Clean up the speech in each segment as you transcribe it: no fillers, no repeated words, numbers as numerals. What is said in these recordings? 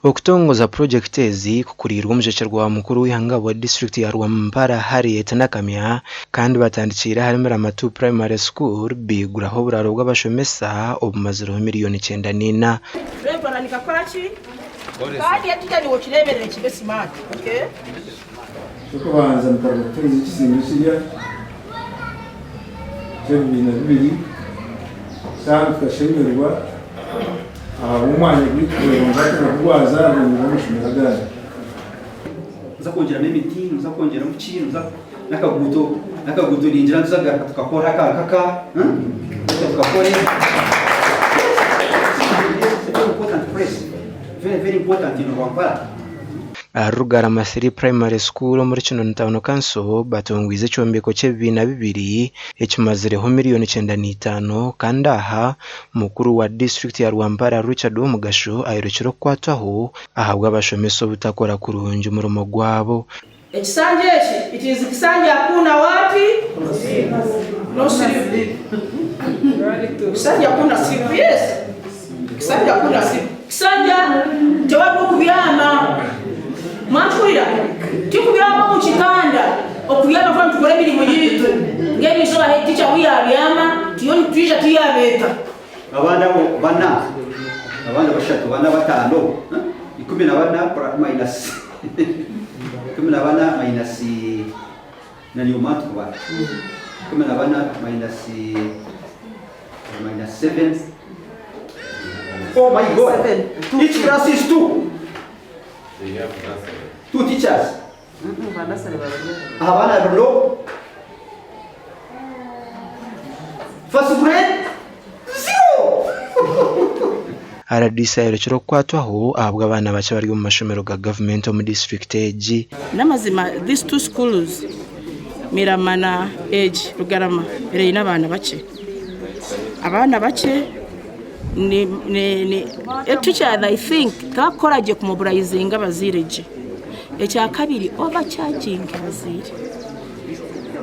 Okutongoza purogyekiti ezi kukuriirwe omujwekyerwa wa mukuru w'eihanga wa disiturikiti ya Rwampara Harriet Nakamya kandi batandikiire ahari Miramatu Primary School baiguraho oburaaro bw'abashomesa obumazireho miriyoni 94. Eky'okubanza mukaruga kuteeza ekizimbe kirya ky'ebibiina bibiri kandi tukashemererwa ahabw'omwanya gwaitu kureeba ngu hati nagwo gwazaarwa ngu amashomero agandi. Noza kwongyeramu emiti, noza kwongyeramu ki, noza n'akaguuto n'akaguuto ningira nituza kugaruka tukakore aka nkaka, reka tukakore. It's a very important place, very very important in Rwampara. Ahari Rugarama Three Primary School omuri Kinoni Town Council batongwize ekyombeko ky'ebibiina bibiri ekimazireho miriyoni 95 kandi aha mukuru wa disiturikiti ya Rwampara Richard Womugasho ayorekire okukwatwaho ahabw'abashomesa obutakora kurungi omurimo gwabo. Ekisanja eki it is kisanja hakuna what? No sleep. Kisanja hakuna sleep yes. Kisanja hakuna sleep. Kisanja tewaliwo kubyama. Mwantuhurira? Tikubyama omu kitanda. Okubyama kuba nitukora emirimu yitu. Ngerizooba head teacher ku yabyama tuyo nitwija tuyabeeta. Abandi abo bana, abandi bashatu, bana, batano, 14 minus 14 minus na niyo month kubara 14 minus minus 7. Oh my God! Each class is two. Two teachers. Abaana no. First grade zero. RDC ayorekire okukwatwaho ahabw'abaana bakye abari omu mashomero ga gavumenti omu disiturikiti egi. N'amazima these two schools Mirama na egi Rugarama eine abaana bakye. Abaana bakye ni ni ni teachers I think tibakukora gye kumobilizinga abazaire gye. Ekyakabiri over charging abazaire.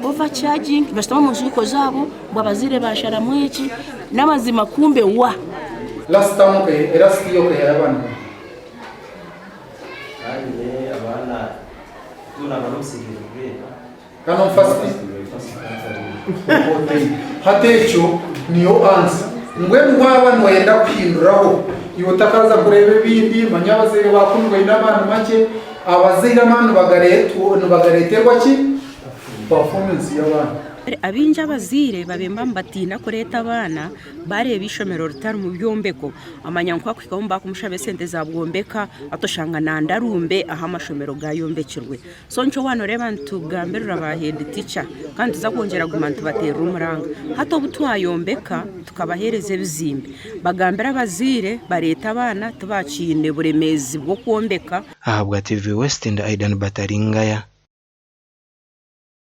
Over charging bashutama omu nkiiko zaabo ngu abazaire basharamu eki n'amazima kumbe wa. Last term okahe last year okaheera abaana bameka? Hanyine abaana boona bari omu second grade. Kandi omu first? Hati ekyo niyo answer. Mbwenu waaba noyenda kuhinduraho, iwe otakaza kureeba ebindi, manya abazaire ba kunu baine amaani makye, abazaire amaani nibagareeterwa ki? Performance y'abaana. Abaingi abazaire babemba nibatiina kureeta abaana Baareeba eishomero ritarimu byombeko, amanya ngu ku akuhikaho nibakumushaba esente za bwombeka hati oshanga nandarumbe ahu amashomero gaayombekirwe. So nikyo waaba nooreeba nitugambirira ba head teacher kandi nituza kwongyera kuguma nitubateerera omuranga. Hati obu twayombeka tukabaheereza ebizimbe, bagambire abazaire bareete abaana tibaakiine buremeezi bw'okwombeka. Ahabwa TV West ndi Aidan Bataringaya.